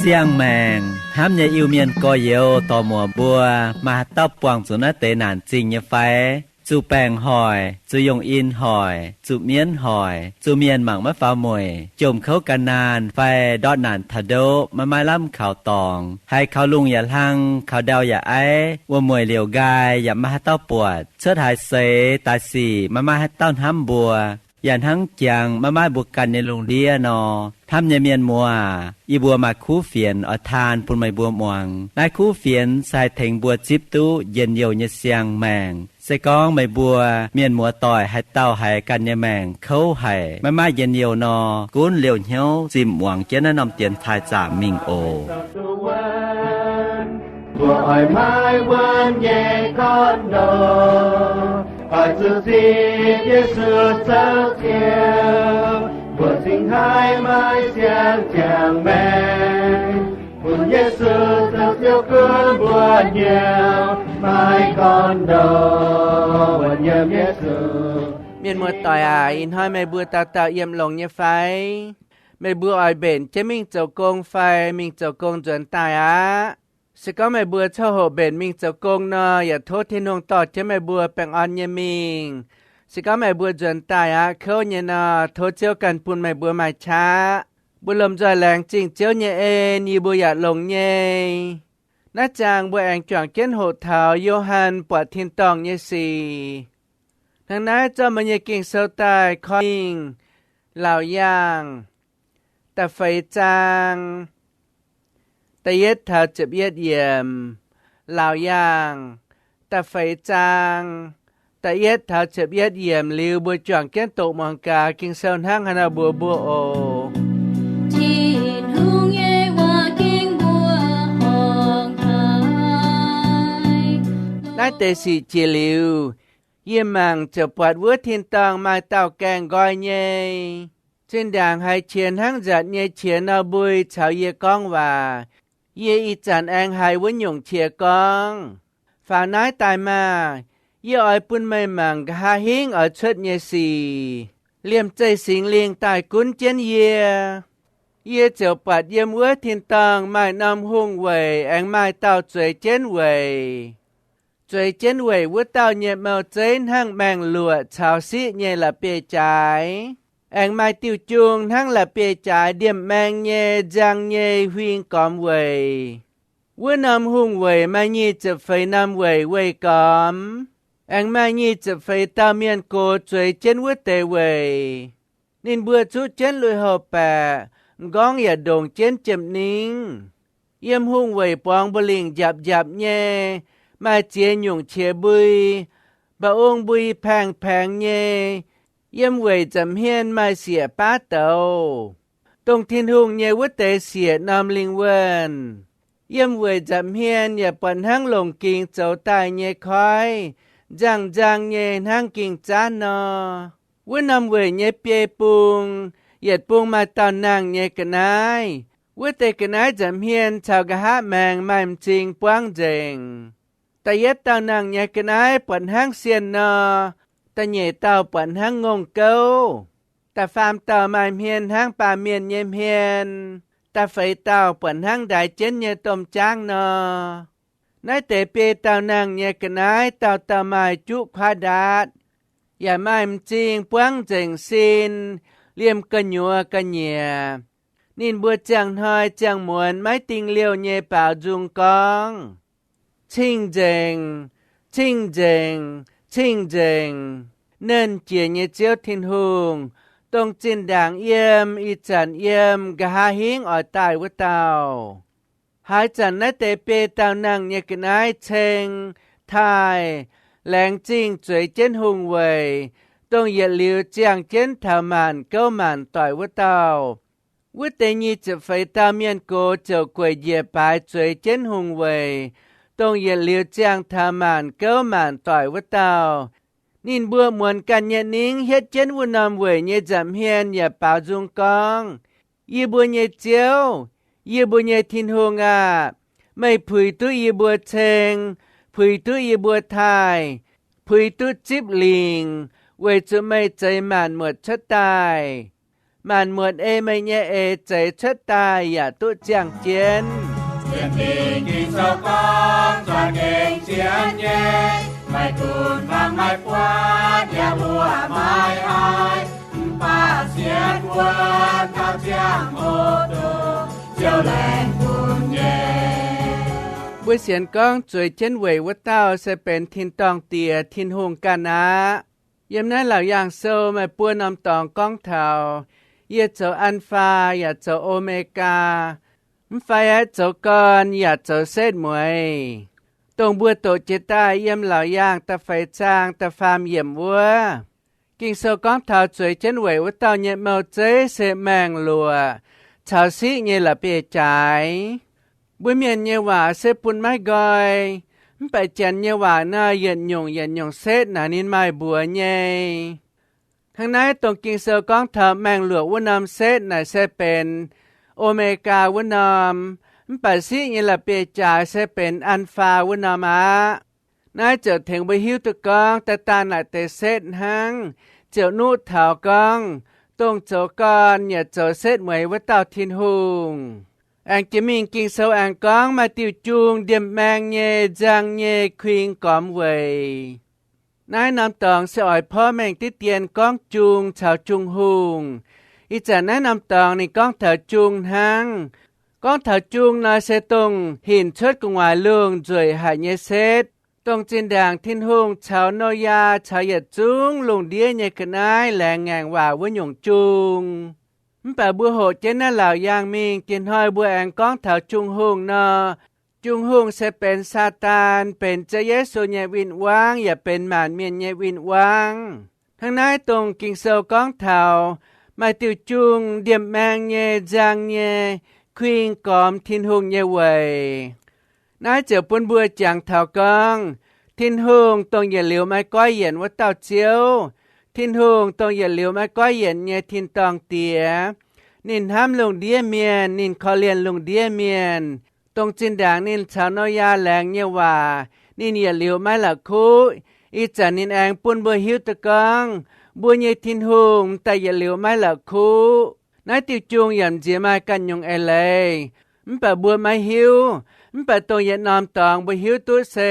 Ziangh maengc hnamv nyei Iu-Mienh gorx-youz dorc-muoc mbuo, maaih haaix dauh buangh zuqc naaiv deix naanc zingh nyei fai? Zuqc baengc hoic, zuqc yongh in hoic, zuqc mienv hoic, zuqc mienh mangc maiv faaux mueic, jomc kouv gan naanh fai ndortv naanc taux ndoqv maiv maaih lamh kaux dorngx, haiz kaux lungh yaac hlang, kaux ndau yaac aiv, wuom-mueic liouc nqaai yaac maiv maaih haaix dauh buatc, cuotv haaix seix daaih sic maiv maaih haaix dauh hnamv mbuo, yaac hnangv jangx maiv maaih mbuo ganh nyei lungh ndiev nor. Hnamv nyei mienh muoz, yie mbuo maaih kuv fienx oix taan bun meih mbuo muangx. Naaiv kuv fienx se haih tengx mbuo zipv duqv njien-youh nyei siang-maengc. Se gorngv meih mbuo mienh muoz-doic haaix dauh haiz ganh nyei maengc kouv haic, maiv maaih njien-youh nor, gunv liouh hnyouv zimh muangx jienv naaiv norm dienx taaih zaamc mingh oc. Mbuo oix maiv wuonv nyei gorn-ndoqv, oix zuqc zipv Yesu zoux Ziouv. Mbuo cingx haih maaih siang-ziangh maengc, bun Yesu zoux Ziouv gunv mbuo hnyouv, maiv gorn-ndoqv wuonv yiem Yesu. Mienh muoz-doic aac, ih hnoi meih mbuo dauh dauh yiem longx nyei fai? Meih mbuo oix mbenc jienv mingh zoux gong fai mingh zoux gong nzuonx daaih aqv? Se gorngv meih mbuo coqv hoqc mbenc mingh zoux gong nor, yaac tov Tin-Hungh dorh jienv meih mbuo baengh orn nyei mingh. Se gorngv meih mbuo nzuonx daaih aqv kouv nyei nor, tov Ziouv ganh bun meih mbuo maaih qaqv. Mbuo lomh nzoih laengz zingh Ziouv nyei en, yie mbuo yaac longx nyei. Naaiv zaang mbuo aengx juangc jienv hoqc taux Yo^han buatc tin-dorngh nyei sic. Hnangv naaiv zorqv mbuo nyei Ging-Sou daaih koi mingh Laauc Yaangh da'feix zaang da'yietv taux ziepc yietv yiemc. Laauc Yaangh da'feix zaang da'yietv taux ziepc yietv yiemc liuz, mbuo juangc jienv doqc muangx gaax Ging-Sou hnangv haaix nor mbuox mbuo oc. Tin-Hungh nyei waac ging mbuo horngc haic. Naaiv deix sic jiex liuz, yie mangc ziouc buatc wuov tin-dorngh maaih dauh gaengh nqoi nyei, zinh ndaangc haiz qiex hnangv nzatc nyei qiex nor mbui caux yie gorngv waac. Yie ih zanc aengx haiz wuov nyungc qiex gorngv, Faaux naaiv daaih maah! Yie oix bun meih mangc nqa'haav hingv oix cuotv nyei sic. Liemh zeih Singx Lingh daaih gunv jienv yie. Yie ziouc buatc yiem wuov tin-dorngh maaih norm hungh weic aengx maaih dauh zueiz jienv weic. Zueiz jienv weic wuov dauh nyei mouc zeiv hnangv maeng-luoqc caux siqv nyei la'bieiv jaaix, aengx maaih diuh jung hnangv la'bieiv jaaix ndiemh maeng nyei nziang nyei huing gormx weic. Wuov norm hungh weic maaih nyic ziepc feix norm weic weih gormx, aengx maaih nyic ziepc feix dauh mienh gox zueiz jienv wuov deix weic. Ninh mbuo zuqv jienv lui-houx-baeqc, m'nqorngv yaac ndongc jienv jiem-ningv. Yiem hungh weic buangx mbu'lingc njapc njapc nyei, maaih ziex nyungc qiex mbui, mba'ong mbui paengx paengx nyei. Yiem weic nza'hmien maaih siec baav douz, dongh Tin-Hungh nyei wuov deix siec norm lingh wuonh. Yiem weic nza'hmien yaac buatc hnangv longc gingx zoux daaih nyei koiv, nzangh nzang nyei hnangv ging-zaanv nor. Wuov norm weic nyei biei bung, yietc bung maaih dauh nangh nyei ga'naaiv. Wuov deix ga'naaiv nza'hmien caux nqa'haav maengx maaih m'zing buangv nzengc. Da'yietv dauh nangh nyei ga'naaiv buatc hnangv sienh nor, da'nyeic dauh buatc hnangv ngongh gouv. Da'faam dauh maaih hmien hnangv baamh mienh nyei hmien. Da'feix dauh buatc hnangv ndaix jienv nyei domh jaangv nor. Naaiv deix biei dauh nangh nyei ga'naaiv dauh dauh maaih juqv kuaaiv ndaatv, yaac maaih m'zing buangv nzengc sin, liemh gu'nyuoz ga'nyiec. Ninh mbuo ziangh hnoi ziangh muonz maiv dingh liouh nyei baaux nzung gorngv, Cing-nzengc, cing-nzengc, cing-nzengc, Nernh Jiex nyei Ziouv Tin-Hungh, dongh zinh ndaangc yiem, ih zanc yiem, nqa'haav hingv oix daaih wuov dauh. Haaix zanc naaiv deix biei dauh nangh nyei ga'naaiv ceng, taaih, laengz zingh zueiz jienv hungh weic, dongh yietc liuz ziangh jienv taux maanc gouv maanc doic wuov dauh, wuov deix nyic ziepc feix dauh mienh gox ziouc gueic njiec baaix zueiz jienv hungh weic, dongh yietc liuz ziangh taux maanc gouv maanc doic wuov dauh. Ninh mbuo muonz ganh nyei ningv hietv jienv wuov norm weic nyei nza'hmien yaac baaux nzung gorngv, Yie mbuo nyei Ziouv, yie mbuo nyei Tin-Hungh aah! Meih puix duqv yie mbuo ceng, puix duqv yie mbuo taaih, puix duqv zipv lingc, weic zuqc meih zeix maanc muotc cuotv daaih. Maanc muotc ei meih nyei eix zeix cuotv daaih yaac duqv ziangh jienv. Sienx fingx Ging-Sou gorngv, zuangx gengh sienx nyei, meih dunx fangx maiv buatc yaac luoqc maiv haih, mv baac sienx wuonv taux ziangh hoc dongh Ziouv laengz bun nyei. Mbuo sienx gorngv zueiz jienv weic wuov dauh se benx tin-dorngh Diex, Tin-Hungh ganh aqv. Yiem naaiv Laauc Yaangh Sou maaih buo norm dorngx gorngv taux, Yie zoux An^faa yaac zoux O^me^gaa, mv fai aeqv, zoux gorn yaac zoux setv mueiz. Dongh mbuo doqc jiex daaih yiem Laauc Yaangh da'feix zaang da'faam yiemc wuov, Ging-Sou gorngv taux zueiz jienv weic wuov dauh nyei mouh zeiv se maengh luoqc caux siqv nyei la'bieiv-jaaix. Mbuo mienh nyei waac se bun maiv nqoi, mv baac janx nyei waac nor yietc nyungc yietc nyungc setv naaic ninh maaih mbuox nyei. Hnangv naaiv dongh Ging-Sou gorngv taux maengh luoqc wuov norm setv naaic se benx O^me^gaa wuov norm, mv baac siqv nyei la'bieiv-jaaix se benx An^faa wuov norm aqv. Naaiv ziouc tengx mbuo hiuv duqv gorngv daaih daanh naaic deix setv hnangv, ziouc nuqv taux gorngv dongh zoux gorn yaac zoux setv mueiz wuov dauh Tin-Hungh. Aengx jiex mingh Ging-Sou aengx gorngv maaih diuh jung ndiemh maeng nyei, nzang nyei, kuing gormx weic. Naaiv norm dorngx se oix porv mengh diqv dien gorngv jung caux Jung Hungh. Ih zanc naaiv norm dorngx ninh gorngv taux jung hnangv. Gorngv taux jung nor se dongh hinc cuotv gu'nguaaic lungh nzueic haic nyei setv, dongh zinh ndaangc Tin-Hungh caux Noyaa caux yietc zungv lungh ndiev nyei ga'naaiv laengz ngaengc waac wuov nyungc jung. Mv baac mbuo hoqc jienv naaiv Laauc Yaangh mingh, diex hnoi mbuo aengx gorngv taux Jung Hungh nor, Jung Hungh se benx Saadaan, benx Ziouv Yesu nyei win-wangv, yaac benx maanc mienh nyei win-wangv. Hnangv naaiv dongh Ging-Sou gorngv taux maaih diuh jung ndiemh maeng nyei, nzang nyei, kuing gormx Tin-Hungh nyei weic. Naaiv ziouc bun mbuo jangx taux gorngv, Tin-Hungh dongh yietc liuz maiv goiv yienc wuov dauh Ziouv, Tin-Hungh dongh yietc liuz maiv goiv yienc nyei tin-dorngh Diex. Ninh hnamv lungh ndiev mienh, ninh korv-lienh lungh ndiev mienh. Dongh zinh ndaangc ninh caux Noyaa laengz nyei waac, ninh yietc liuz maiv la'kuqv. Ih zanc ninh aengx bun mbuo hiuv duqv gorngv mbuo nyei Tin-Hungh m'daaih yietc liuz maiv la'kuqv. Naaiv diuh jung yaac m'nziex maaih ganh nyungc eix leiz, mv baac mbuo maiv hiuv. Mv baac dongh yietc norm dorngx mbuo hiuv duqv se,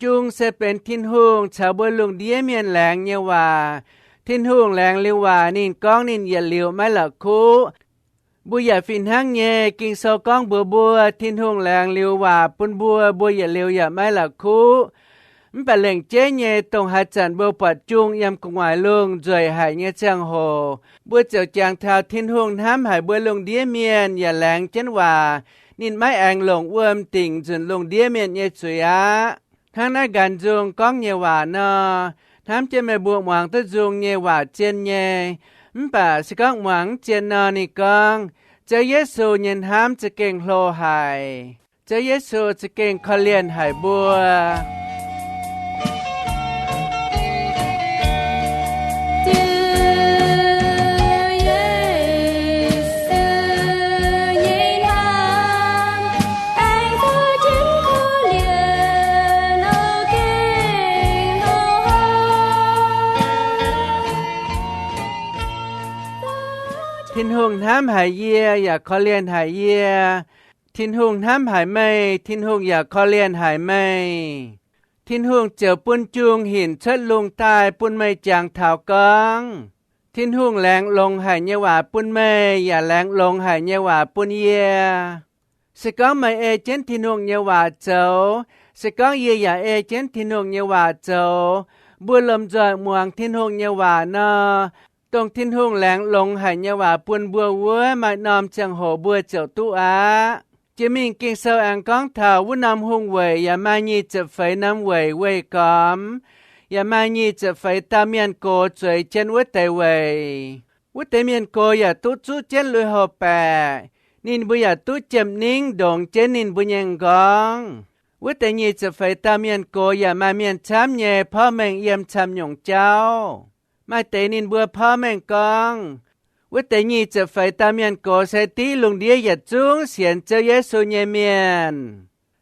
jung se benx Tin-Hungh caux mbuo lungh ndiev mienh laengz nyei waac. Tin-Hungh laengz liuz waac ninh gorngv ninh yietc liuz maiv la'kuqv. Mbuo yaac fih hnangv nyei, Ging-Sou gorngv mbuox mbuo Tin-Hungh laengz liuz waac bun mbuo, mbuo yietc liuz yaac maiv la'kuqv. Mv baac lengc jeiv nyei, dongh haaix zanc mbuo buatc jung yiem gu'nguaaic lungh nzueic haic nyei ziangh hoc, mbuo ziouc jangx taux Tin-Hungh hnamv haic mbuo lungh ndiev mienh yaac laengz jienv waac. Ninh maiv aengx longc wuom dingc nzunc lungh ndiev mienh nyei zuiz aqv. Hnangv naaiv nqanx nzung gorngv nyei waac nor, hnamv jienv meih mbuo muangx duqv nzung nyei waac zien nyei. Mv baac se gorngv muangx mv zien nor, ninh gorngv, Ziouv Yesu nyei hnamv za'gengh hlo haic. Ziouv Yesu za'gengh korv-lienh haic mbuo. Tin-Hungh hnamv haic yie yaac korv-lienh haic yie. Tin-Hungh hnamv haic meih, Tin-Hungh yaac korv-lienh haic meih. Tin-Hungh ziouc bun jung hinc cuotv lungh daaih bun meih jangx taux gorngv, Tin-Hungh laengz longx haic nyei waac bun meih yaac laengz longx haic nyei waac bun yie. Se gorngv meih ei jienv Tin-Hungh nyei waac zoux, se gorngv yie yaac ei jienv Tin-Hungh nyei waac zoux, mbuo lomh nzoih muangx Tin-Hungh nyei waac nor, dongh Tin-Hungh laengz longx haic nyei waac bun mbuo wuov, maaih norm ziangh hoc mbuo ziouc duqv aqv. Jiex mingh Ging-Sou aengx gorngv taux wuov norm hungh weic yaac maaih nyic ziepc feix norm weic weih gormx, yaac maaih nyic ziepc feix dauh mienh gox zueiz jienv wuov deix weic. Wuov deix mienh gox yaac duqv zuqv jienv lui-houx-baeqc. Ninh mbuo yaac duqv jiem-ningv ndongx jienv ninh mbuo nyei m'nqorngv. Wuov deix nyic ziepc feix dauh mienh gox yaac maaih mienh camv nyei porv mengh yiem camv-nyungc jauv. Maaih deix ninh mbuo porv mengh gorngv, wuov deix nyic ziepc feix dauh mienh gox se div lungh ndiev yietc zungv sienx Ziouv Yesu nyei mienh.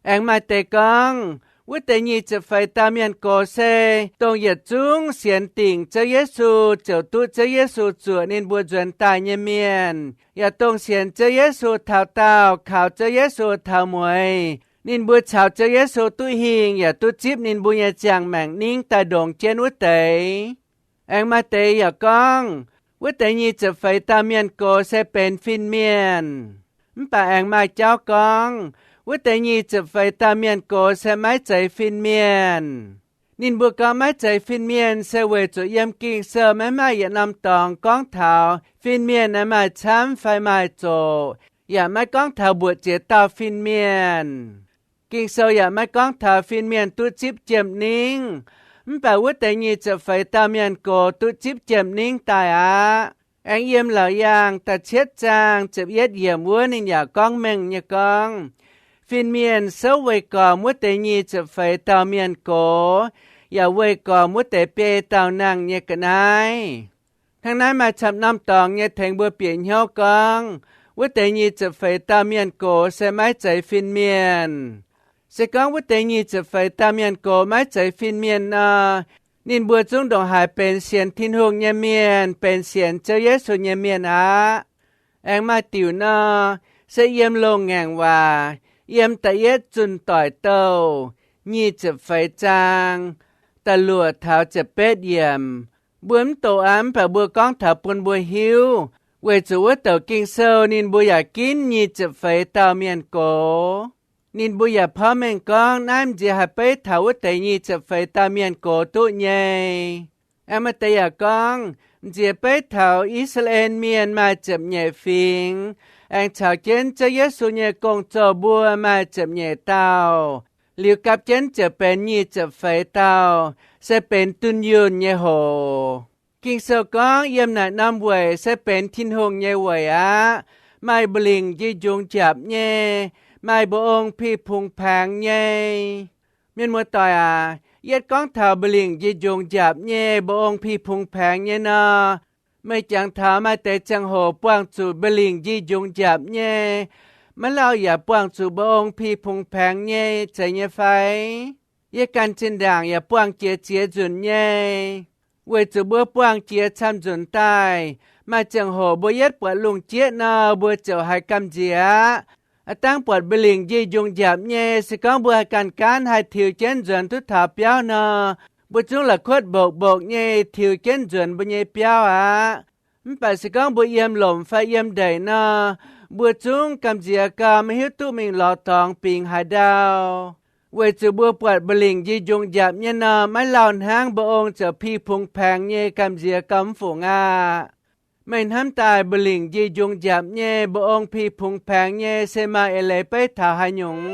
Aengx maaih deix gorngv, Wuov deix nyic ziepc feix dauh mienh gox se dongh yietc zungv sienx dingc Ziouv Yesu ziouc duqv Ziouv Yesu zuoqc ninh mbuo nzuonx daaih nyei mienh, yaac dongh sienx Ziouv Yesu taux daauh, kaux Ziouv Yesu taux mueiz, ninh mbuo caux Ziouv Yesu duqv hingh yaac duqv zipv ninh mbuo nyei ziangh maengc ningv daaih ndongc jienv wuov deix. Aengx maaih deix yaac gorngv, wuov deix nyic ziepc feix dauh mienh gox se benx fin-mienh. Mv baac aengx maaih jauv gorngv, wuov deix nyic ziepc feix dauh mienh gox se maiv zeiz fin-mienh. Ninh mbuo gorngv maiv zeiz fin-mienh se weic zuqc yiem Ging-Sou maiv maaih yietc norm dorngx gorngv taux fin-mienh naaiv maaih camv fai maaih zoqc, yaac maiv gorngv taux mbuoqc ziex dauh fin-mienh. Ging-Sou yaac maiv gorngv taux fin-mienh duqv zipv jiem-ningv. Mv baac wuov deix nyic ziepc feix dauh mienh gox duqv zipv jiem-ningv daaih aqv. Aengx yiem Laauc Yaangh da'cietv zaang ziepc yietv yiemc wuov ninh yaac gorngv mengh nyei gorngv, fin-mienh souv weih gormx wuov deix nyic ziepc feix dauh mienh gox, yaac weih gormx wuov deix biei dauh nangh nyei ga'naaiv. Hnangv naaiv maaih camv norm dorngx nyei tengx mbuo bieqc hnyouv gorngv, wuov deix nyic ziepc feix dauh mienh gox se maiv zeiz fin-mienh. Se gorngv wuov deix nyic ziepc feix dauh mienh gox maiv zeiz fin-mienh nor, ninh mbuo zungv ndongc haaix benx sienx Tin-Hungh nyei mienh, benx sienx Ziouv Yesu nyei mienh aqv. Aengx maaih diuc nor, se yiem Loz-Ngaengc Waac, yiem da'yietv Zunh Doic Douh nyic ziepc feix zaang da'luoqc taux ziepc betv yiemc. Mbuo mv doqc aqv, mv baac mbuo gorngv taux bun mbuo hiuv, weic zuqc wuov douc Ging-Sou ninh mbuo yaac ginv nyic ziepc feix dauh mienh gox. Ninh mbuo yaac porv mengh gorngv naaiv m'nziex haih beiv taux wuov deix nyic ziepc feix dauh mienh gox duqv nyei. Aengx maaih deix yaac gorngv m'nziex beiv taux I^saa^laa^en Mienh maaih ziepc nyeic fingx, aengx caux jienv Ziouv Yesu nyei gong-zoh mbuo maaih ziepc nyeic dauh, liuz gapv jienv ziouc benx nyic ziepc feix dauh, se benx dunh yunh nyei hoc. Ging-Sou gorngv yiem naaic norm weic se benx Tin-Hungh nyei weic aqv. Maaih mba'lingc njie-njungx njapc nyei, maaih mba'ong pih pungx paengx nyei. Mienh muoz-doic aac, yietv gorngv taux mba'lingc njie-njungx njapc nyei, mba'ong pih pungx paengx nyei nor, meih jangx taux maaih deix ziangh hoc buangh zuqc mba'lingc njie-njungx njapc nyei, maiv lauh yaac buangh zuqc mba'ong pih pungx paengx nyei zeiz nyei fai? Yie ganh zinh ndaangc yaac buangh jiex ziex nzunc nyei. Weic zuqc mbuo buangh jiex camv nzunc daaih, maaih ziangh hoc mbuo yietv buatc lungh jieqv nor, mbuo ziouc haiz gamh nziex aqv. Aav dangv buatc mba'lingc njie-njungx njapc nyei, se gorngv mbuo haih ganh gaanv haih tiux jienv nzuonx duqv taux biauv nor, mbuo zungv la'kuotv mbokc mbokc nyei tiux jienv nzuonx mbuo nyei biauv aqv. Mv baac se gorngv mbuo yiem lomc fai yiem ndeic nor, mbuo zungv gamh nziex gau, maiv hiuv duqv mingh lorz dorngx bingx haaix ndau. Weic zuqc mbuo buatc mba'lingc njie-njungx njapc nyei nor, maiv lauh hnangv mba'ong ziouc pih pungx paengx nyei gamh nziex gau mv fungc aqv. Meih hnamv daaih mba'lingc njie-njungx njapc nyei, mba'ong pih pungx paengx nyei se maaih eix leiz beiv taux haaix nyungc?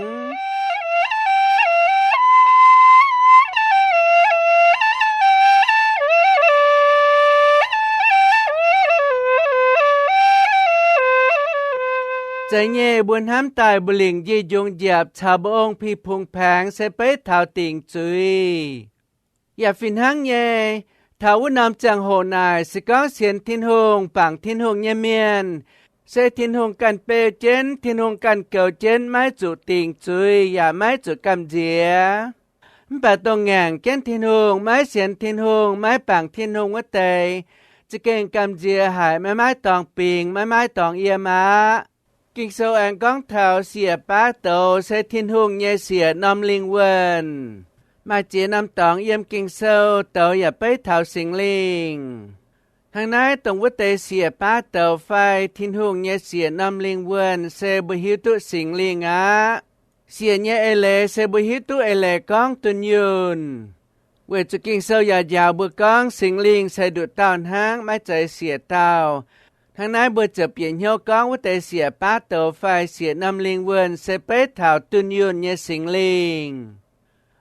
Zeiz nyei, mbuo hnamv daaih mba'lingc njie-njungx njapc caux mba'ong pih pungx paengx se beiv taux dingc zuiz. Yaac fih hnangv nyei, taux wuov norm ziangh hoc naaic, se gorngv sienx Tin-Hungh, bangc Tin-Hungh nyei mienh, se Tin-Hungh ganh beu jienv, Tin-Hungh ganh goux jienv, maiv zuqc dingc zuiz yaac maiv zuqc gamh nziex. Mv baac dongh ngaengc jienv Tin-Hungh, maiv sienx Tin-Hungh, maiv bangc Tin-Hungh wuov deix, za'gengh gamh nziex haic, maiv maaih dorngx bingx, maiv maaih dorngx yiem aqv. Ging-Sou aengx gorngv taux siec baav douz se Tin-Hungh nyei siec norm lingh wuonh. Maaih ziex norm dorngx yiem Ging-Sou douz yaac beiv taux Singx Lingh. Hnangv naaiv, dongh wuov deix siec baav douz fai Tin-Hungh nyei siec norm lingh wuonh se mbuo hiuv duqv Singx Lingh aqv. Siec nyei eix leiz se mbuo hiuv duqv eix leiz gorngv dunh yunh. Weic zuqc Ging-Sou yaac njaaux mbuo gorngv Singx Lingh se nduqc dauh hnangv, maiv zeiz siec dauh. Hnangv naaiv mbuo ziouc bieqc hnyouv gorngv wuov deix siec baav douz fai siec norm lingh wuonh se beiv taux dunh yunh nyei Singx Lingh.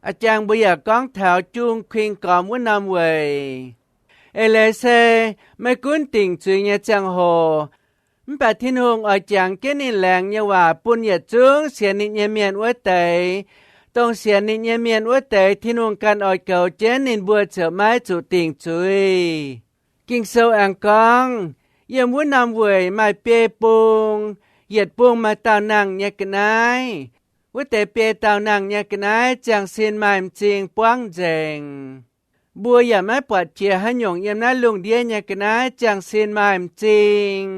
A'jangv mbuo yaac gorngv taux jung kuing gormx wuov norm weic. Eix leiz se, maiv gunv dingc zuiz nyei ziangh hoc, mv baac Tin-Hungh oix jangx jienv ninh laengz nyei waac bun yietc zungv sienx ninh nyei mienh wuov deix. Dongh sienx ninh nyei mienh wuov deix, Tin-Hungh ganh oix goux jienv ninh mbuo ziouc maiv zuqc dingc zuiz. Ging-Sou aengx gorngv, yiem wuov norm weic maaih biei bung, yietc bung maaih dauh nangh nyei ga'naaiv. wuov deix biei dauh nangh nyei ga'naaiv ziangh sin maaih m'zing buangv nzengc. Mbuo yaac maiv buatc jiex haaix nyungc yiem naaiv lungh ndiev nyei ga'naaiv ziangh sin maaih m'zing.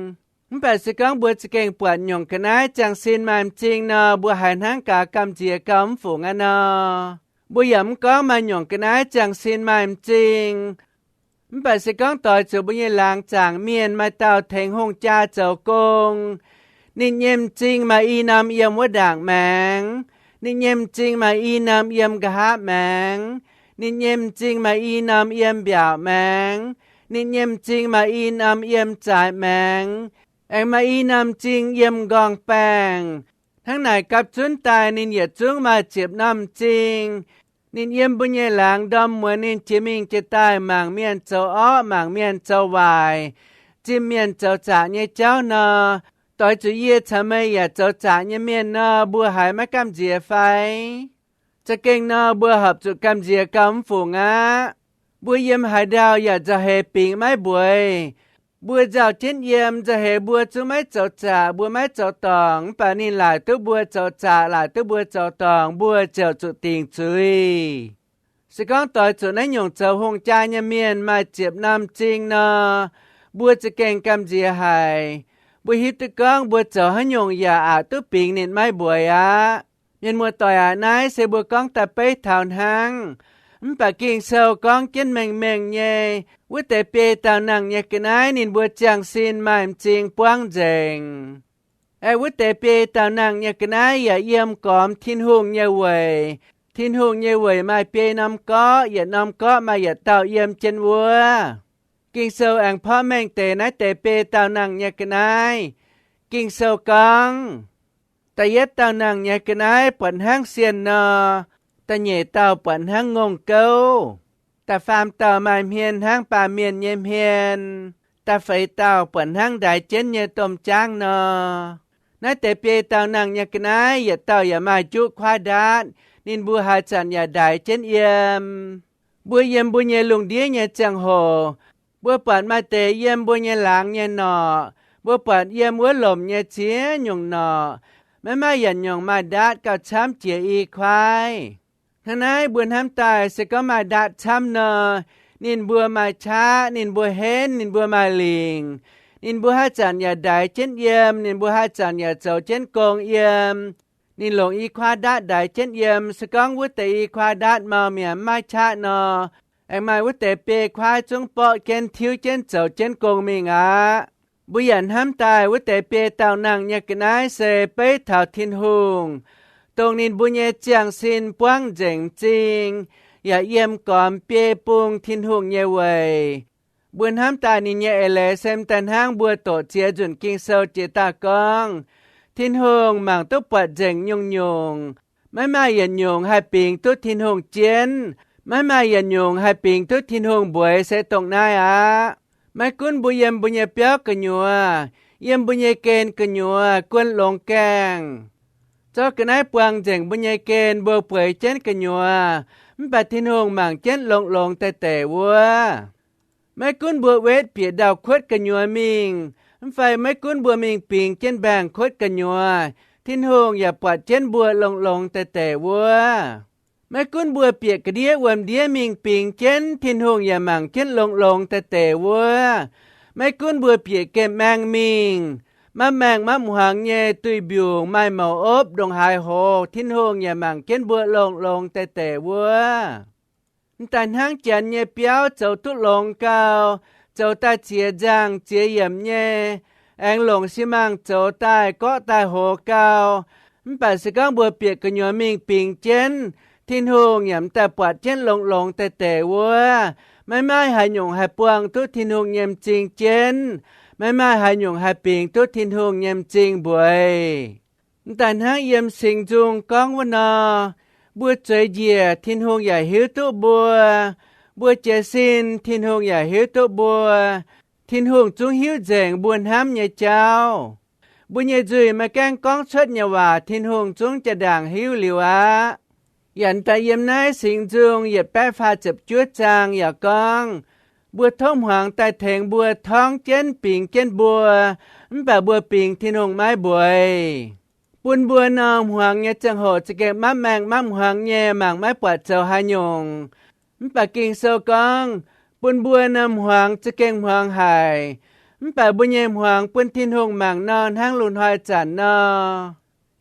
Mv baac se gorngv mbuo za'gengh buatc nyungc ga'naaiv ziangh sin maaih m'zing nor, mbuo haiz hnangv gaax gamh nziex gauh mv fungc aqv nor. Mbuo yaac mv gorngv maaih nyungc ga'naaiv ziangh sin maaih m'zing. Mv baac se gorngv doix zuqc mbuo nyei laangz zaangc mienh maaih dauh tengx hungh jaa zoux gong, ninh nyei m'zing maaih i norm yiem wuov ndaangc maengx, ninh nyei m'zing maaih i norm yiem nqa'haav maengx, ninh nyei m'zing maaih i norm yiem mbiaauc maengx, ninh nyei m'zing maaih i norm yiem zaaix maengx, aengx maaih i norm m'zing yiem m'nqorngv-baengh. Hnangv naaic gapv zunv daaih ninh yietc zungv maaih ziepc norm m'zing. Ninh yiem mbuo nyei laangz ndorm muonz ninh jiex mingh jiex daaih mangc mienh zoux orqv, mangc mienh zoux waaic, zimh mienh zoux zaqc nyei jauv nor, doix zuqc yie caux meih yaac zoux zaqc nyei mienh nor, mbuo haiz maiv gamh nziex fai? Za'gengh nor, mbuo horpc zuqc gamh nziex gauh mv fungc aqv. Mbuo yiem haaix ndau yaac nzauh heix bingx maiv mbueiz. Mbuo nzauh jienv yiem, nzauh heix mbuo zungv maiv zoux zaqc, mbuo maiv zoux dorngc, mv baac ninh laaic duqv mbuo zoux zaqc, laaic duqv mbuo zoux dorngc, mbuo ziouc zuqc dingc zuiz. Se gorngv doix zuqc naaiv nyungc zoux hungh jaa nyei mienh maaih ziepc norm m'zing nor, mbuo za'gengh gamh nziex haic. Mbuo hiuv duqv gorngv mbuo zoux haaix nyungc yaac aqc duqv bingx ninh maiv mbueiz aqv. Mienh muoz-doic aac, naaiv se mbuo gorngv daaih beiv taux hnangv. Mv baac Ging-Sou gorngv jienv mengh mengh nyei, wuov deix biei dauh nangh nyei ga'naaiv ninh mbuo ziangh sin maaih m'zing buangv nzengc. Aeqv, wuov deix biei dauh nangh nyei ga'naaiv yaac yiem gormx Tin-Hungh nyei weic. Tin-Hungh nyei weic maaih biei norm gorqv, yietc norm gorqv maaih yietc dauh yiem jienv wuov. Ging-Sou aengx porv mengh deix naaiv deix biei dauh nangh nyei ga'naaiv. Ging-Sou gorngv, da'yietv dauh nangh nyei ga'naaiv buatc hnangv sienh nor, da'nyeic dauh buatc hnangv ngongh gouv, da'faam dauh maaih hmien hnangv baamh mienh nyei hmien, da'feix dauh buatc hnangv ndaix jienv nyei domh jaangv nor. Naaiv deix biei dauh nangh nyei ga'naaiv yietc dauh yaac maaih juqv kuaaiv ndaatv, ninh mbuo haaix zanc yaac ndaix jienv yiem. Mbuo yiem mbuo nyei lungh ndiev nyei ziangh hoc, mbuo buatc maaih deix yiem mbuo nyei laangz nyei norqc, mbuo buatc yiem wuov lomc nyei ziex nyungc norqc, maiv maaih yietc nyungc maaih ndaatv gauh camv jiex i kuaaiv. Hnangv naaiv mbuo hnamv daaih se gorngv maaih ndaatv camv nor, ninh mbuo maaih qaqv, ninh mbuo henv, ninh mbuo maaih lingc. Ninh mbuo haaix zanc yaac ndaix jienv yiem, ninh mbuo haaix zanc yaac zoux jienv gong yiem. Ninh longc i kuaaiv ndaatv ndaix jienv yiem. Se gorngv wuov deix i kuaaiv ndaatv mau mi'aqv, mv maaih qaqv nor, aengx maaih wuov deix biei kuaaiv zungv borqv jienv, tiuv jienv, zoux jienv gong mingh aqv. Mbuo yaac hnamv daaih wuov deix biei dauh nangh nyei ga'naaiv se beiv taux Tin-Hungh, dongh ninh mbuo nyei ziangh sin buangv nzengc m'zing, yaac yiem gormx biei bung Tin-Hungh nyei weic. Mbuo hnamv daaih ninh nyei eix leiz se m'daaih hnangv mbuo doqc ziex nzunc Ging-Sou jiex daaih gorngv, Tin-Hungh mangc duqv buatc nzengc nyungc-nyungc. Maiv maaih yietc nyungc haih bingx duqv Tin-Hungh jienv. Maiv maaih yietc nyungc haih bingx duqv Tin-Hungh mbueiz se dongh naaiv aqv. Maiv gunv mbuo yiem mbuo nyei biauv gu'nyuoz, yiem mbuo nyei gen gu'nyuoz, guon longx gaengh, zorqv ga'naaiv buang nzengc mbuo nyei gen, mbuo bueix jienv gu'nyuoz, mv baac Tin-Hungh mangc jienv longx-longx deix deix wuov. Maiv gunv mbuo wetv bieqc ndau-kuotv gu'nyuoz mingh, mv fai maiv gunv mbuo mingh bingx jienv mbaengx-kuotv gu'nyuoz, Tin-Hungh yaac buatc jienv mbuo longx-longx deix deix wuov. Maiv gunv mbuo bieqc ga'ndiev wuom-ndiev mingh bingx jienv, Tin-Hungh yaac mangc jienv longx-longx deix deix wuov. Maiv gunv mbuo bieqc gemh maeng mingh, mapv maengh mapv hmuangx nyei, duih mbiungc, maaih mouc opv, ndongc haaix hoz, Tin-Hungh yaac mangc jienv mbuo longx-longx deix deix wuov. M'daaih hnangv janx nyei biauv zoux duqv longx gau, zoux daaih ziex nzangh ziex yiemc nyei, aengx longc si mangh zoux daaih gorqv daaih hoz gau, mv baac se gorngv mbuo bieqc gu'nyuoz mingh bingx jienv, Tin-Hungh yaac m'daaih buatc jienv longx-longx deix deix wuov. Maiv maaih haaix nyungc haih buangh duqv Tin-Hungh nyei m'zing jienv. Maiv maaih haaix nyungc haih bingx duqv Tin-Hungh nyei m'zing mbueiz. M'daaih hnangv yiem Singx Nzung gorngv wuov nor, mbuo zueiz njiec, Tin-Hungh yaac hiuv duqv mbuo. Mbuo jiez sin, Tin-Hungh yaac hiuv duqv mbuo. Tin-Hungh zungv hiuv nzengc mbuo hnamv nyei jauv. Mbuo nyei nzuih maiv gaengh gorngv cuotv nyei waac Tin-Hungh zungv jaa-ndaangc hiuv liuz aqv. Yaac daaih yiem naaiv Singx Nzung yietc baeqv faah ziepc juov zaang yaac gorngv, mbuo tov hmuangx daaih tengx mbuo torngv jienv bingx jienv mbuo, mv baac mbuo bingx Tin-Hungh maiv mbueiz. Bun mbuo norm hmuangx nyei ziangh hoc za'gengh maiv maengh maiv hmuangx nyei, mangc maiv buatc zoux haaix nyungc. Mv baac Ging-Sou gorngv, bun mbuo norm hmuangx za'gengh hmuangx haic, mv baac mbuo nyei hmuangx bun Tin-Hungh mangc nor hnangv lungh hnoi zanc nor.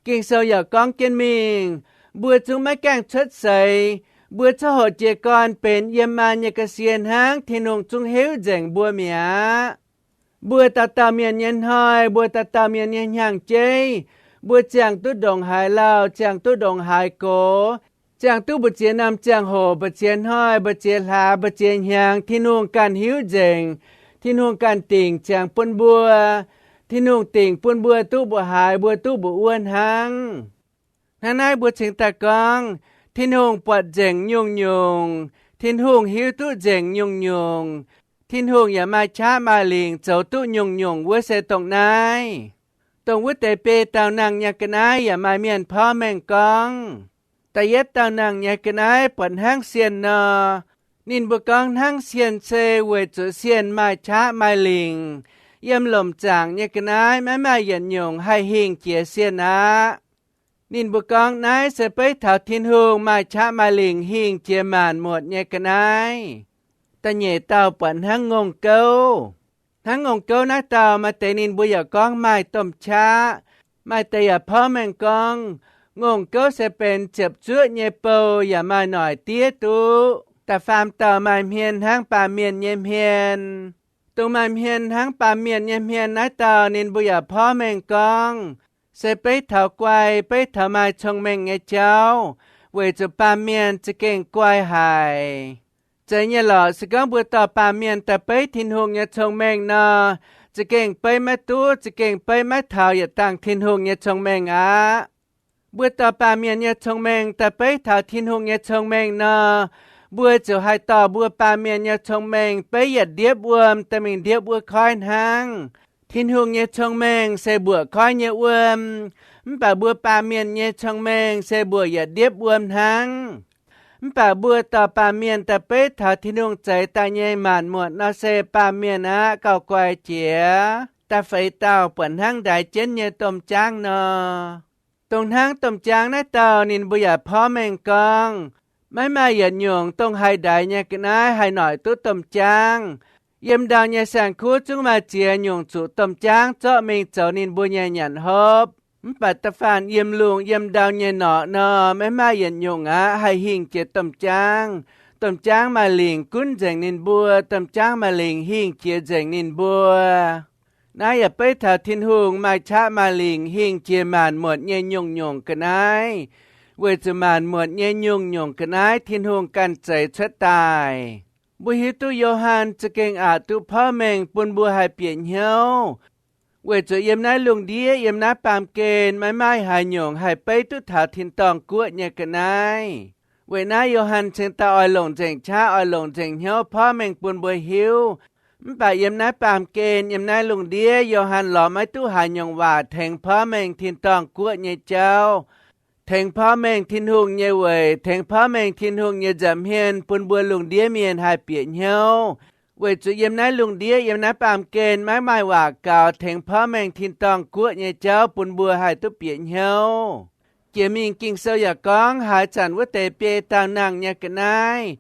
Ging-Sou yaac gorngv jienv mingh, mbuo zungv maiv gaengh cuotv seix, mbuo coqv hoqc jiez gorn benx yiem maan nyei ga'sie hnangv, Tin-Hungh zungv heuv nzengc mbuo mi'aqv. Mbuo dauh dauh mienh nyei hnoi, mbuo dauh dauh mienh nyei hnyangx-jeiv, mbuo ziangh duqv ndongc haaix lauh, ziangh duqv ndongc haaix gox, ziangh duqv mbu'ziex norm ziangh hoc, mbu'ziex hnoi, mbu'ziex hlaax, mbu'ziex hnyangx, Tin-Hungh ganh hiuv nzengc. Tin-Hungh ganh dingc ziangx bun mbuo. Tin-Hungh dingc bun mbuo duqv mbuoqc haaix, mbuo duqv mbuoqc wuov hnangv. Hnangv naaiv mbuo cingx daaih gorngv, Tin-Hungh buatc nzengc nyungc-nyungc. Tin-Hungh hiuv duqv nzengc nyungc-nyungc. Tin-Hungh yaac maaih qaqv maaih lingc zoux duqv nyungc-nyungc wuov se dongh naaiv. Dongh wuov deix biei dauh nangh nyei ga'naaiv yaac maaih mienh porv mengh gorngv, da'yietv dauh nangh nyei ga'naaiv buatc hnangv sienh nor. Ninh mbuo gorngv hnangv sienh se weic zuqc sienh maaih qaqv maaih lingc. Yiem lomc zaangc nyei ga'naaiv maiv maaih yietc nyungc haih hingh jiex sienh aqv. Ninh mbuo gorngv naaiv se beiv taux Tin-Hungh maaih qaqv maaih lingc hingh jiex maanc muotc nyei ga'naaiv. Da'nyeic dauh buatc hnangv ngongh gouv. Hnangv ngongh gouv naaiv dauh maaih deix ninh mbuo yaac gorngv maaih domh qaqv. Maaih deix yaac porv mengh gorngv, ngongh gouv se benx ziepc zuoqv nyei bou yaac maaih noic diev duqv. Da'faam dauh maaih hmien hnangv baamh mienh nyei hmien. Dongh maaih hmien hnangv baamh mienh nyei hmien naaiv dauh ninh mbuo yaac porv mengh gorngv, se beiv taux guai, beiv taux maaih cong-mengh nyei jauv, weic zuqc baamh mienh za'gengh guai haic. Zeiz nyei lorqc, se gorngv mbuo dorh baamh mienh daaih beiv Tin-Hungh nyei cong-mengh nor, za'gengh beiv maiv duqv, za'gengh beiv maiv taux yietc dangh Tin-Hungh nyei cong-mengh aqv. Mbuo dorh baamh mienh nyei cong-mengh daaih beiv taux Tin-Hungh nyei cong-mengh nor, mbuo ziouc haih dorh mbuo baamh mienh nyei cong-mengh beiv yietc ndiepv wuom daaih mingh ndiepv wuov koiv hnangv. Tin-Hungh nyei cong-mengh se mbuoqc koiv nyei wuom, mv baac mbuo baamh mienh nyei cong-mengh se mbuoqc yietc ndiepv wuom hnangv. Mv baac mbuo dorh baamh mienh daaih beiv taux Tin-Hungh zeix daaih nyei maanc muotc nor se baamh mienh aqv gauh guai jiex. Da'feix dauh buatc hnangv ndaix jienv nyei domh jaangv nor. Dongh hnangv domh jaangv naaiv dauh ninh mbuo yaac porv mengh gorngv, maiv maaih yietc nyungc dongh haih ndaix nyei ga'naaiv haih noic duqv domh jaangv. Yiem ndau nyei saeng-kuv zungv maaih ziex nyungc zuqc domh jaangv zorqv mingh zoux ninh mbuo nyei nyanc hopv. Mv baac da'faanh yiem lungh yiem ndau nyei norqc nor, maiv maaih yietc nyungc aqv haih hingh jiex domh jaangv. Domh jaangv maaih lingc gunv nzengc ninh mbuo, domh jaangv maaih lingc hingh jiex nzengc ninh mbuo. Naaiv yaac beiv taux Tin-Hungh maaih qaqv maaih lingc hingh jiex maanc muotc nyei nyungc-nyungc ga'naaiv, weic zuqc maanc muotc nyei nyungc-nyungc ga'naaiv Tin-Hungh ganh zeix cuotv daaih. Mbuo hiuv duqv Yo^han za'gengh aqc duqv porv mengh bun mbuo haih bieqc hnyouv, weic zuqc yiem naaiv lungh ndiev, yiem naaiv baamh gen maiv maaih haaix nyungc haih beiv duqv taux tin-dorngh guoqv nyei ga'naaiv. Weic naaiv Yo^han cingx daaih oix longc nzengc qaqv, oix longc nzengc hnyouv porv mengh bun mbuo hiuv. Mv baac yiem naaiv baamh gen, yiem naaiv lungh ndiev, Yo^han lorz maiv duqv haaix nyungc waac tengx porv mengh tin-dorngh guoqv nyei jauv, tengx porv mengh Tin-Hungh nyei weic, tengx porv mengh Tin-Hungh nyei nza'hmien bun mbuo lungh ndiev mienh haih bieqc hnyouv. Weic zuqc yiem naaiv lungh ndiev, yiem naaiv baamh gen maiv maaih waac gaux tengx porv mengh tin-dorngh guoqv nyei jauv bun mbuo haih duqv bieqc hnyouv. Jiex mingh Ging-Sou yaac gorngv haaix zanc wuov deix biei dauh nangh nyei ga'naaiv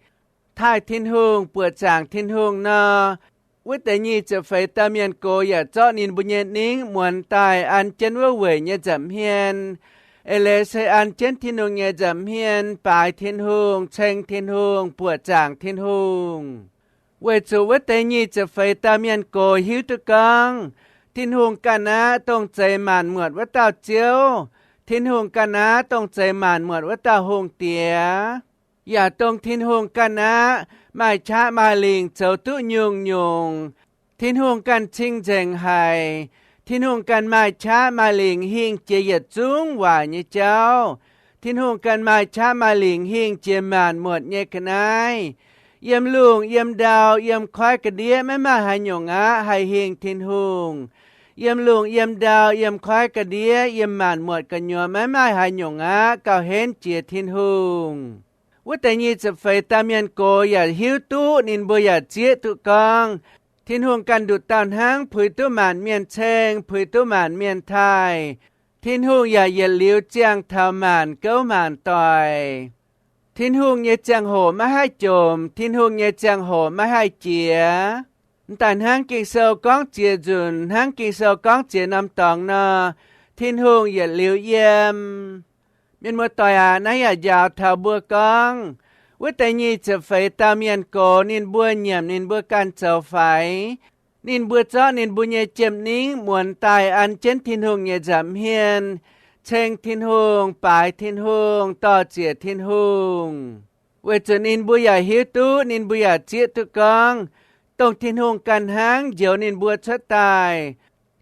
taaih Tin-Hungh, buoqc zaangc Tin-Hungh nor, wuov deix nyic ziepc feix dauh mienh gox yaac zorqv ninh mbuo nyei ningv muonz daaih an jienv wuov weic nyei nza'hmien. Eix leiz se an jienv Tin-Hungh nyei nza'hmien, baaix Tin-Hungh, ceng Tin-Hungh, buoqc zaangc Tin-Hungh. Weic zuqc wuov deix nyic ziepc feix dauh mienh gox hiuv duqv gorngv, Tin-Hungh ganh aqv dongh zeix maanc muotc wuov dauh Ziouv. Tin-Hungh ganh aqv dongh zeix maanc muotc wuov dauh hungh diex. Yaac dongh Tin-Hungh ganh aqv maaih qaqv maaih lingc zoux duqv nyungc-nyungc. Tin-Hungh ganh cing-nzengc haic. Tin-Hungh ganh maaih qaqv maaih lingc hingh jiex yietc zungv waaic nyei jauv. Tin-Hungh ganh maaih qaqv maaih lingc hingh jiex maanc muotc nyei ga'naaiv. Yiem lungh, yiem ndau, yiem koiv ga'ndiev maiv maaih haaix nyungc aqv haih hingh Tin-Hungh. Yiem lungh, yiem ndau, yiem koiv ga'ndiev, yiem maanc muotc gu'nyuoz maiv maaih haaix nyungc aqv gauh henv jiex Tin-Hungh. Wuov deix nyic ziepc feix dauh mienh gox yaac hiuv duqv, ninh mbuo yaac zieqv duqv gorngv, Tin-Hungh ganh nduqc dauh hnangv puix duqv maanc mienh ceng, puix duqv maanc mienh taaih. Tin-Hungh yaac yietc liuz ziangh taux maanc gouv maanc doic. Tin-Hungh nyei ziangh hoc maiv haih jomc, Tin-Hungh nyei ziangh hoc maiv haih jiex. M'daaih hnangv Ging-Sou gorngv ziex nzunc, hnangv Ging-Sou gorngv ziex norm dorngx nor, Tin-Hungh yietc liuz yiem. Mienh muoz-doic aac, naaiv yaac njaaux taux mbuo gorngv, wuov deix nyic ziepc feix dauh mienh gox, ninh mbuo nyiemc ninh mbuo ganh zoux faix. Ninh mbuo zorqv ninh mbuo nyei jiem-ningv muonz daaih an jienv Tin-Hungh nyei nza'hmien, ceng Tin-Hungh, baaix Tin-Hungh, dor-ziec Tin-Hungh. Weic zuqc ninh mbuo yaac hiuv duqv, ninh mbuo yaac zieqv duqv gorngv, dongh Tin-Hungh ganh hnangv njoux ninh mbuo cuotv daaih,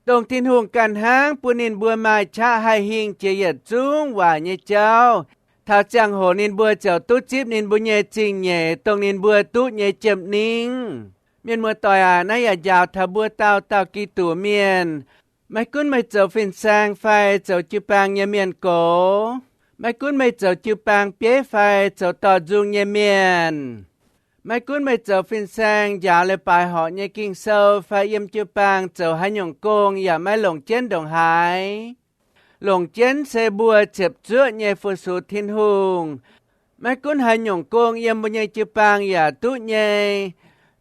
dongh Tin-Hungh ganh hnangv bun ninh mbuo maaih qaqv haih hingh jiex yietc zungv waaic nyei jauv. Taux ziangh hoc ninh mbuo ziouc duqv zipv ninh mbuo nyei zingh nyeic, dongh ninh mbuo duqv nyei jiem-ningv. Mienh muoz-doic aac, naaiv yaac njaaux taux mbuo dauh dauh Giduc mienh. Maiv gunv meih zoux fin-saeng fai zoux jiu-baang nyei mienh gox, maiv gunv meih zoux jiu-baang bieiv fai zoux dorh nzung nyei mienh, maiv gunv meih zoux fin-saeng, njaaux leiz-baaix horqc nyei Ging-Sou fai yiem jiu-baang zoux haaix nyungc gong yaac maiv longc jienv ndongc haaix. Longc jienv se mbuo ziepc zuoqv nyei fu-sux Tin-Hungh. Maiv gunv haaix nyungc gong yiem mbuo nyei jiu-baang yaac duqv nyei.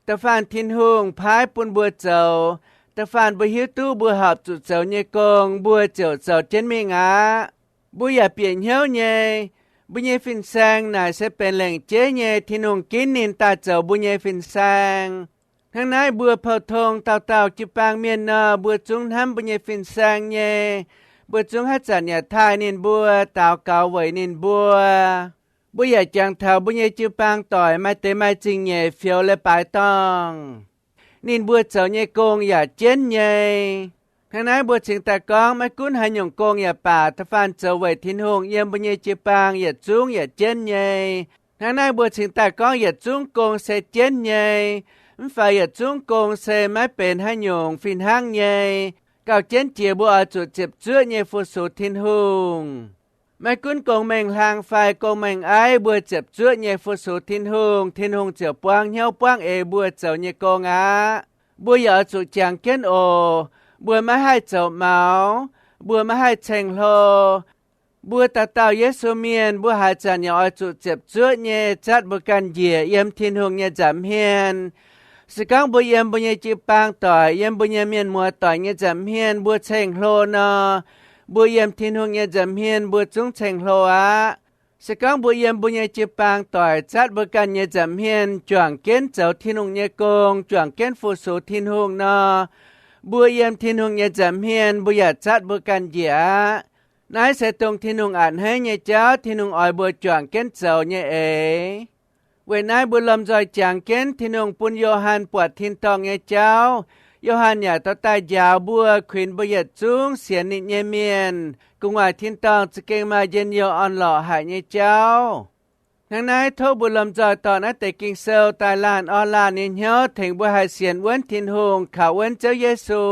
Da'faanh Tin-Hungh paaiv bun mbuo zoux, da'faanh mbuo hiuv duqv mbuo horpc zuqc zoux nyei gong, mbuo ziouc zoux jienv mingh aqv. Mbuo yaac bieqc hnyouv nyei, mbuo nyei fin-saeng naaic se benx lengc jeiv nyei Tin-Hungh ginv ninh daaih zoux mbuo nyei fin-saeng. Hnangv naaiv mbuo pou-tong dauh dauh jiu-baang mienh nor, mbuo zungv hnamv mbuo nyei fin-saeng nyei. Mbuo zungv haaix zanc yaac taaih ninh mbuo, daux gaux weic ninh mbuo. Mbuo yaac jangx taux mbuo nyei jiu-baang doic maaih deix maaih zingh nyeic fioux leiz-baaix dorngh, ninh mbuo zoux nyei gong yaac jienv nyei. Hnangv naaiv mbuo cingx daaih gorngv, maiv gunv haaix nyungc gong yaac baac, da'faanh zoux weic Tin-Hungh yiem mbuo nyei jiu-baang yietc zungv yaac jienv nyei. Hnangv naaiv mbuo cingx daaih gorngv yietc zungv gong se jienv nyei. Mv faix yietc zungv gong se maiv benx haaix nyungc fih hnangv nyei. Gauh jienv jiex mbuo oix zuqc ziepc zuoqv nyei fu-sux Tin-Hungh. Maiv gunv gong-mengh hlang fai gong-mengh aiv, mbuo ziepc zuoqv nyei fu-sux Tin-Hungh, Tin-Hungh ziouc buangv hnyouv buangv eix mbuo zoux nyei gong aqv. Mbuo yaac oix zuqc jangx jienv oc. Mbuo maiv haih zoux maux, mbuo maiv haih ceng-hlo. Mbuo dauh dauh Yesu mienh, mbuo haaix zanc yaac oix zuqc ziepc zuoqv nyei zatv mbuo ganh njiec yiem Tin-Hungh nyei nza'hmien. Se gorngv mbuo yiem mbuo nyei jiu-baang doic, yiem mbuo nyei mienh muoz doic nyei nza'hmien mbuo ceng-hlo nor, mbuo yiem Tin-Hungh nyei nza'hmien mbuo zungv ceng-hlo aqv. Se gorngv mbuo yiem mbuo nyei jiu-baang doic zatv mbuo ganh nyei nza'hmien juangc jienv zoux Tin-Hungh nyei gong, juangc jienv fu-sux Tin-Hungh nor, mbuo yiem Tin-Hungh nyei nza'hmien mbuo yaac zatv mbuo ganh njiec aqv. Naaiv se dongh Tin-Hungh a'hneiv nyei jauv, Tin-Hungh oix mbuo juangc jienv zoux nyei eix. Weic naaiv mbuo lomh nzoih jangx jienv Tin-Hungh bun Yo^han buatc tin-dorngh nyei jauv. Yo^han yaac dorh daaih njaaux mbuo, kuinx mbuo yietc zungv sienx ninh nyei mienh gu'nguaaic tin-dorngh za'gengh maaih njien-youh orn-lorqc haic nyei jauv. Hnangv naaiv tov mbuo lomh nzoih dorh naaiv deix Ging-Sou daaih laanh orn laanh nyei hnyouv tengx mbuo haih sienx wuonv Tin-Hungh, kaux wuonv Ziouv Yesu.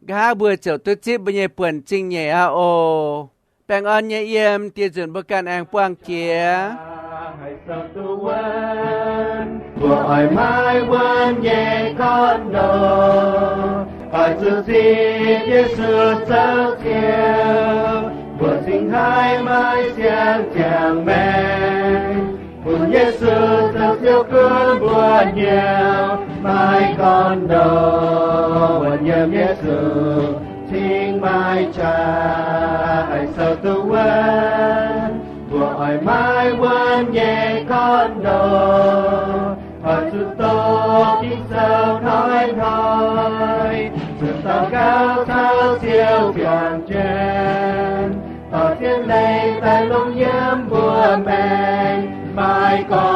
Nqa'haav mbuo ziouc duqv zipv mbuo nyei buonc zingh nyeic aqv oc. Baengh orn nyei yiem, dieh nzunc mbuo ganh aengx buangh jiex. Mbuo oix maiv wuonv nyei gorn-ndoqv, oix zuqc zipv Yesu zoux Ziouv, mbuo cingx haih maiv siang ziangx maengx. Bun Yesu zoux Ziouv gunv mbuo hnyouv, maiv gorn-ndoqv wuonv yiem Yesu cingx maiv qaqv haih sou duqv wuonv. Mbuo oix maiv wuonv nyei gorn-ndoqv, oix zuqc doqc Ging-Sou hnoi-hnoi, zuqc daux gaux caux Ziouv juangc jienv, dorh zien leiz daaih longc yiem mbuo maengc, maiv gorn